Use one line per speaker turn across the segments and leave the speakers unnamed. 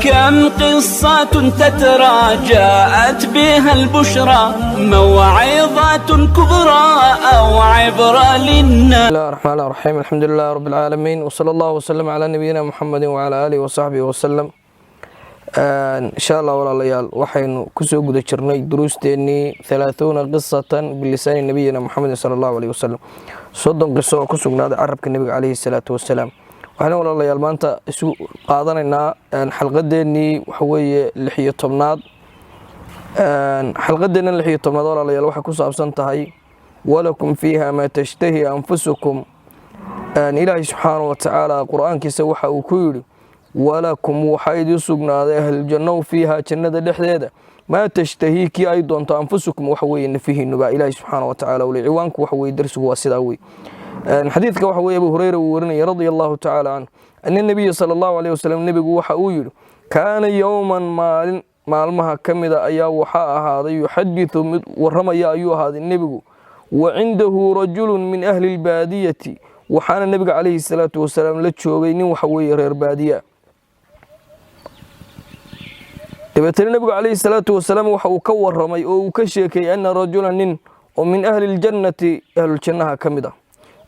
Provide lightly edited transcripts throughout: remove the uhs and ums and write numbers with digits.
وكم قصة تترى جاءت بها البشرى، موعظة كبرى أو عبرة للناس.
بسم الله الرحمن الرحيم، الحمد لله رب العالمين، وصلى الله وسلم على نبينا محمد وعلى آله وصحبه وسلم. In sha Allah, walaalayaal, waxaynu kusoo guda jirnay duruusteennii 30 قصة بلسان نبينا محمد صلى الله عليه وسلم, 30 qiso oo ku sugnaaday carabka nebiga caleyhi salaatu wasalaam. Waxaynu, walaalayaal, maanta isu qaadanaynaa xalqadeennii waxaweeye 16aad. Xalqadeenna 16aad, walaalayaal, waxay ku saabsan tahay ولكم فيها ما تشتهي أنفسكم. Ilaahay subxaanahu watacaala qur-aankiisa waxa uu ku yidhi: ولكم, waxaa idin sugnaaday, ahluljannow, فيها, jannada dhexdeeda, ما تشتهي, kii ay doonto, أنفسكم, waxa weeye nafihiinu baa Ilaahay subxaana watacaala ule. Ciwaanku waxa weye darsigu waa sidaa wey. Xadiidka waxa weye Abu Hureyra uu warinaya رضي الله تعالى عنه أن النبي صلى الله عليه وسلم, nebigu waxa uu yidhi: كان يوما, maalin maalmaha ka mida ayaa waxaa ahaaday, يحدث, mid waramaya ayuu ahaaday nebigu, وعنده رجل من أهل البادية, waxaana nebiga calayhi salaatu wasalaam la joogay nin waxa weeye reer baadiya. Dabeetana nebigu calayhi salaatu wasalaam waxa uu ka waramay oo uu ka sheekeeyey أن رجلا, nin oo من أهل الجنة, ahluljannaha ka mid ah,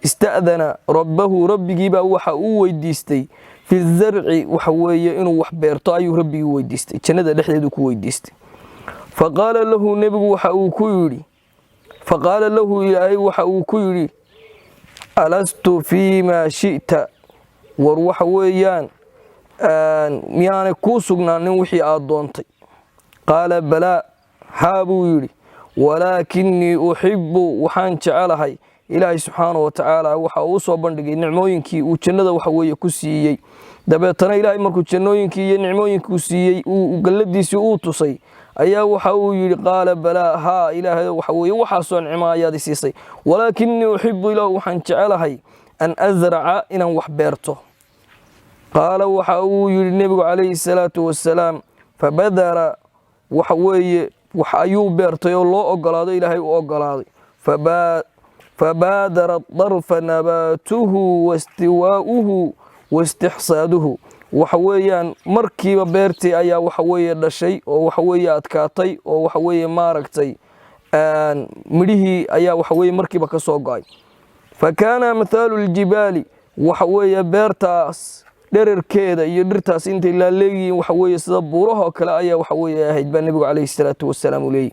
استأذن ربه, rabbigiibaa waxa uu weydiistay, في الزرع, waxa weeye inuu wax beerto ayuu rabbigii weydiistay, jannada dhexdeedu ku weydiistay. فقال له, nebigu waxa uu ku yidhi, فقال له, Ilaahay waxa uu ku yidhi: ألست فيما شئت? War waxa weeyaan, miyaanay kuu sugnaanin wixii aad doontay? قال بلى, haa buu yidhi, ولكني أحب, waxaan jecelahay. Ilaahay subxaana wa tacaala waxa uu soo bandhigay nicmooyinkii uu jannada waxa weeye ku siiyey. Dabeetana Ilaahay markuu jannooyinkii iyo nicmooyinkuu siiyey, uu galladiisii uu tusay, ayaa waxa uu yidhi: قال بلى, haa Ilaahay, waxa weeye waxaasoo nicmo ayaad i siisay, ولكني أحب, Ilaah, waxaan jecelahay, أن أزرع, inaan wax beerto. قال, waxa uu yidhi nebigu calayhi salaatu wasalaam: فبذر, waxa weeye wax ayuu beertay oo loo ogolaado, Ilaahay u ogolaaday. فبادر الطرف نباته واستواؤه واستحصاده. Waxa weeyaan markiiba beertii ayaa waxa weeye dhashay oo waxa weeye adkaatay oo waxa weeye maaragtay midhihii ayaa waxa weeye markiiba ka soo go'ay. فكان أمثال الجبال, waxa weeye beertaas dherarkeeda iyo dhirtaas intay laaleegiyiin waxa weeye sida buurahoo kale ayaa waxa weeye ahayd, baa nebigu calayhi salaatu wasalaam uu leeyahy.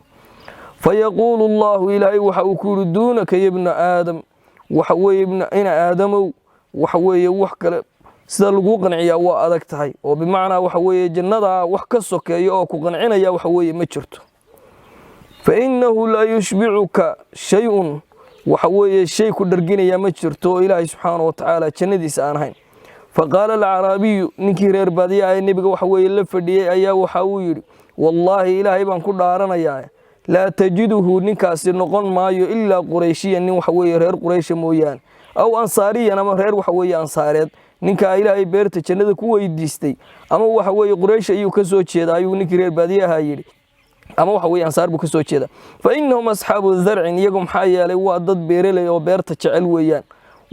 فيقول الله, Ilaahay waxa uu ku yidhi: دونك يا ابن آدم, waxa weeye ina Aadamow, waxa weeye wax kale sida laguu qanciyaa waa adag tahay, oo bimacnaa waxa weeye jannadaa wax ka sokeeya oo ku qancinaya waxa weeye ma jirto. فإنه لا يشبعك شيء, waxa weeye shay ku dharginaya ma jirto oo Ilaahay subxaana wa tacaala jannadiisa aan ahayn. فقال الأعرابي, ninkii reer baadiya ee nebiga waxa weeye la fadhiyey ayaa waxa uu yidhi: والله, Ilaahay baan ku dhaaranayaa, لا تجده, ninkaasi noqon maayo, إلا قريشيا, nin waxa weeye reer Quraysha mooyaane, أو أنصاريا, ama reer waxa weeye Ansaareed. Ninkaa Ilaahay beerta jannada ku weydiistay ama waxa weeye Quraysh ayuu ka soo jeeda, ayuu ninkii reer baadiyaha yidhi, ama waxa weeye Ansaar buu ka soo jeeda. فإنهم أصحاب زرع, iyagu maxaa yeelay waa dad beeraley oo beerta jecel weeyaan.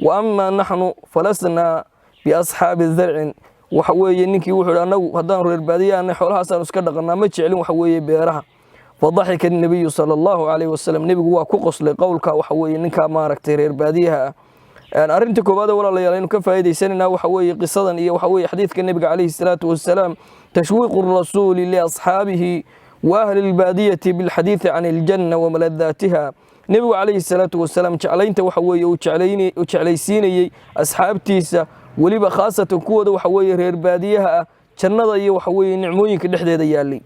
وأما نحن فلسنا بأصحاب زرع. Waxa weeye ninkii wuxuu yidhi: annagu haddaan reer baadiyahanay xoolahaasaan iska dhaqanaa, ma jeclin waxa weeye beeraha. فضحك النبي صلى الله عليه وسلم, nebigu waa ku qoslay qowlka waxa weeye ninkaa maaragtay reer baadiyaha ah. Arrinta koowaad, walaalayaal, aynu ka faa'iidaysanayna waxa weeye qisadan iyo waxa weeye xadiidka nebiga calayhi salaatu wasalaam: تشويق الرسول لأصحابه وأهل البادية بالحديث عن الجنة وملذاتها. Nebigu calayhi salaatu wasalaam jeclaynta waxa weeye uu jeclaysiinayey asxaabtiisa, weliba khaasatan kuwooda waxa weeye reer baadiyaha ah, jannada iyo waxa weeye nicmooyinka dhexdeeda yaallay.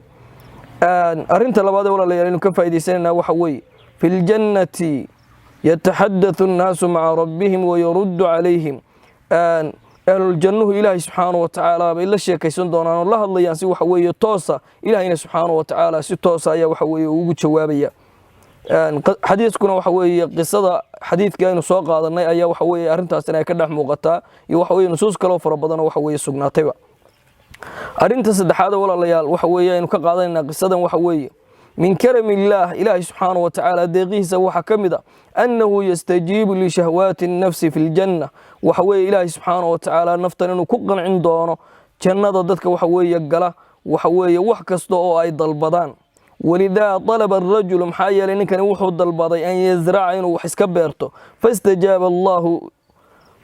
Arrinta labaad ee, walaalayaal, aynu ka faa'iidaysanayna waxa weeye: في الجنة يتحدث الناس مع ربهم ويرد عليهم. Ahluljannuhu Ilaahay subxaana wa tacaala bay la sheekaysan doonaan oo la hadlayaan si waxa weeye toosa, Ilaahayna subxaana wa tacaala si toosa ayaa waxa weeye ugu jawaabaya. Xadiiskuna waxa weeye qisada xadiidka aynu soo qaadanay ayaa waxa weeye arrintaasina ay ka dhex muuqataa, iyo waxa weeye nusuus kaloo fara badanoo waxa weeye sugnaatayba. Arrinta saddexaad, walaalayaal, waxa weeye aynu ka qaadanaynaa qisadan waxa weeye: من كرم الله, Ilaahay subxaana wa tacaala deeqihiisa waxaa ka mid a أنه يستجيب لشهوات النفس في الجنة. Waxa weeye Ilaahay subxaana wa tacaala naftan inuu ku qancin doono jannada dadka waxa weeye gala. Waxa weeye wax kasta oo ay dalbadaan. Walidaa dalaba arajulu, maxaa yeelay ninkani wuxuu dalbaday an yazraca, inuu wax iska beerto. Fastajaaba allahu,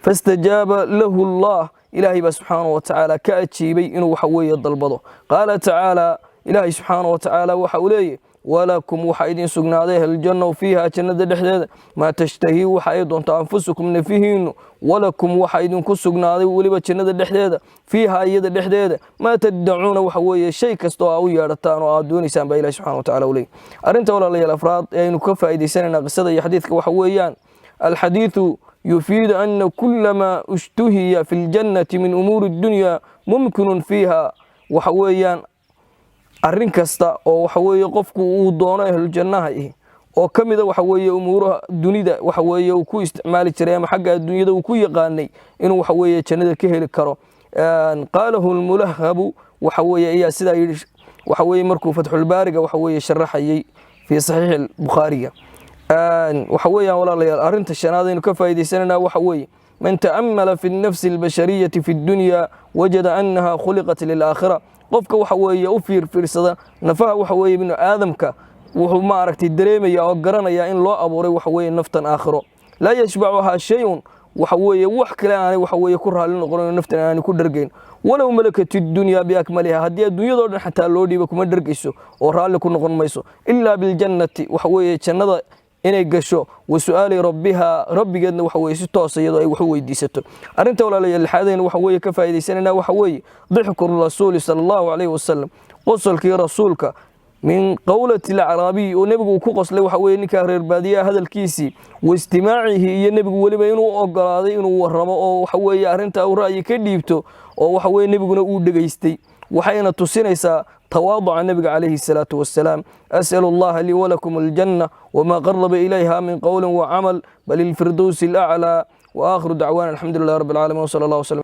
fastajaaba lahu Allah, Ilaahay baa subxaanahu wa tacaala ka ajiibay inuu waxa weeye dalbado. Qaala tacaala, Ilaahay subxaanahu wa tacaala waxa uu leeyahy: walakum, waxaa idin sugnaaday ahlujanna, fiiha, jannada dhexdeeda, maa tashtahii, waxa ay doonto, anfusukum, nafihiinu. Walakum, waxaa idinku sugnaaday weliba jannada dhexdeeda, fiiha, iyada dhexdeeda, maa taddacuuna, waxa weeye shay kasta oo aa u yeedhataan oo aad doonaysaan baa Ilahi subxana wa tacala u leeyahy. Arrinta, walaalayaal, afraad ee aynu ka faa'iidaysanayna qisada iyo xadiidka waxa weeyaan: alxadiidu yufiidu ana kula maa ushtuhiya fi ljannati min umuuri addunya mumkinun fiiha. Waxa weeyaan arrin kasta oo waxa weeye qofku uu doono ahlujannaha ihi oo ka mida waxa weeye umuuraha dunida waxa weeye uu ku isticmaali jiray ama xagga adduunyada uu ku yaqaanay inuu waxa weeye jannada ka heli karo. Qaalahu lmulahabu waxa weeye ayaa sidaa yidhi, waxa weeye markuu Fatxulbaariga waxa weeye sharaxayay fii Saxiixi Bukhaariga. Waxa weeyaan, walaalayaal, arrinta shanaad aynu ka faa'iidaysanayna waxa weeye: man ta'ammala fi nafsi albashariyati fi dunya wajada annaha khuliqat lilaakhira. Qofka waxa weeye u fiirfiirsada nafaha waxa weeye ibnu aadamka wuxuu maaragtay dareemaya oo garanaya in loo abuuray waxa weeye naftan aakhiro. Laa yashbacuhaa shay-un, waxa weeye wax kale aanay waxa weeye ku raalli noqonayn, naftan aanay ku dhargayn. Walow malakat dunya biakmaliha, haddii adduunyadoo dhan xataa loo dhiibo kuma dhargayso oo raalli ku noqon mayso, ilaa biljannati, waxa weeye jannada inay gasho, wa su'aali rabbiha, rabbigeedna waxa weeye si toosa iyadoo ay wax u weydiisato. Arrinta, walaalayaal, lixaadayna waxa weeye ka faa'iidaysanayna waxa weeye dixku rasuuli sala Allahu calayhi wasalam, qosolkii rasuulka, min qowlati alacraabiy, oo nebigu uu ku qoslay waxa weeye ninkaa reer baadiyaha hadalkiisii, wa istimaacihi, iyo nebigu weliba inuu ogolaaday inuu warramo oo waxa weeye arrintaa uu ra'yi ka dhiibto oo waxa weeye nebiguna uu dhegaystay. Waxayna tusinaysaa tawaaduca nebiga calayhi الsalaatu wassalaam. As'al allaha lii walakum aljanna wma qaraba ilayha min qowli wacamal, bal ilfirdowsi alaclaa. Waakhiru dacwaana alxamdu lilah rabbi alcaalamiin, wsala allah wslm.